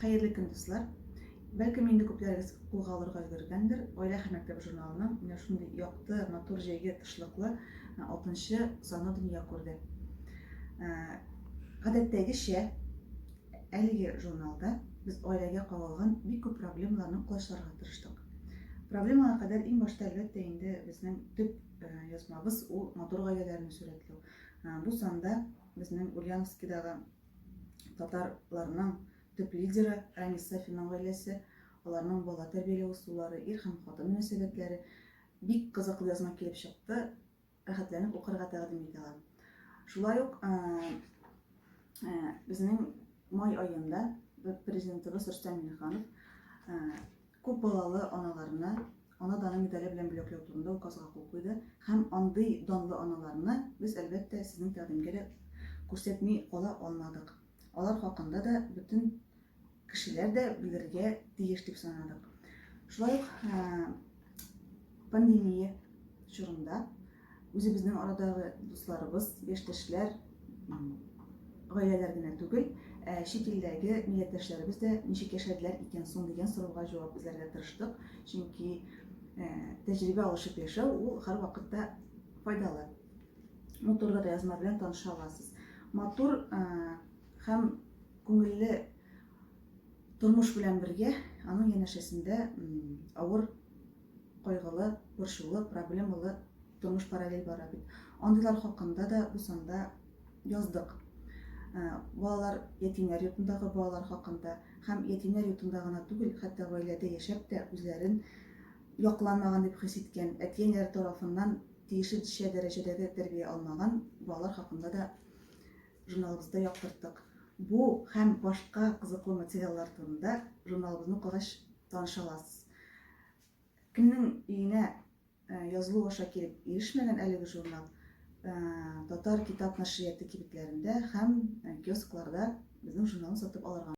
Хәерле көн, дуслар! Бәлкем инде күпләрегез кулга алырга өлгергәндер, Гаилә һәм мәктәп журналының менә шундый якты, матур җәйге тышлыклы алтынчы саны дөнья күрде. Гадәттәгечә, әлеге журналда без гаиләгә кагылган бик күп проблемаларны колачларга тырыштык. Проблемалар кадәр иң башта, әлбәттә инде, безнең төп язмабыз ул матур гаиләләрне сурәтләү. Бу санда безнең Ульяновскидагы татарларның төп лидеры Рамис Сафинның гаиләсе, аларның бала тәрбияләү ысуллары, ир һәм хатын мөнәсәбәтләре бик кызыклы язма килеп чыкты. Рәхәтләнеп укырга тәкъдим итә алам. Шулай ук безнең май аенда президентыбыз Рөстәм Миңнеханов Күп балалы аналарны Ана даны медале белән бүләкләү турында указга кул куйды һәм андый данлы аналарны без, әлбәттә, сезнең тәкъдимгә дә күрсәтми кала алмадык. Алар хакында да бөтен кешеләр дә белергә тиеш дип санадык. Шулай ук пандемия чорында Үзебезнең арадагы дусларыбыз, яшьтәшләр, гаиләләр генә түгел, ә чит илдәге милләттәшләребез дә ничек яшәделәр икән соң дигән сорауга җавап эзләргә тырыштык. Чөнки тәҗрибә алышып яшәү ул һәрвакытта файдалы. Бу турыда да язма белән таныша аласыз. Матур һәм күңелле тормыш белән бергә аның янәшәсендә авыр кайгылы, борчулы, проблемалы тормыш параллель бара бит. Андыйлар хакында да бу санда яздык. Балалар ятимнәр йортындагы балалар хакында һәм ятимнәр йортында гына түгел, хәтта гаиләдә яшәп тә үзләрен якланмаган дип хис иткән, әти-әниләре тарафыннан тиешенчә дәрәҗәдәге тәрбия алмаган балалар хакында да журналыбызда яктырттык. Бу һәм башка кызыклы материаллар турында журналыбызны укыгач таныша аласыз. Кемнең өенә язылу аша килеп ирешмәгән әлеге журнал Татар китап нәшрияты кибетләрендә һәм киоскларда безнең журналны сатып алырга.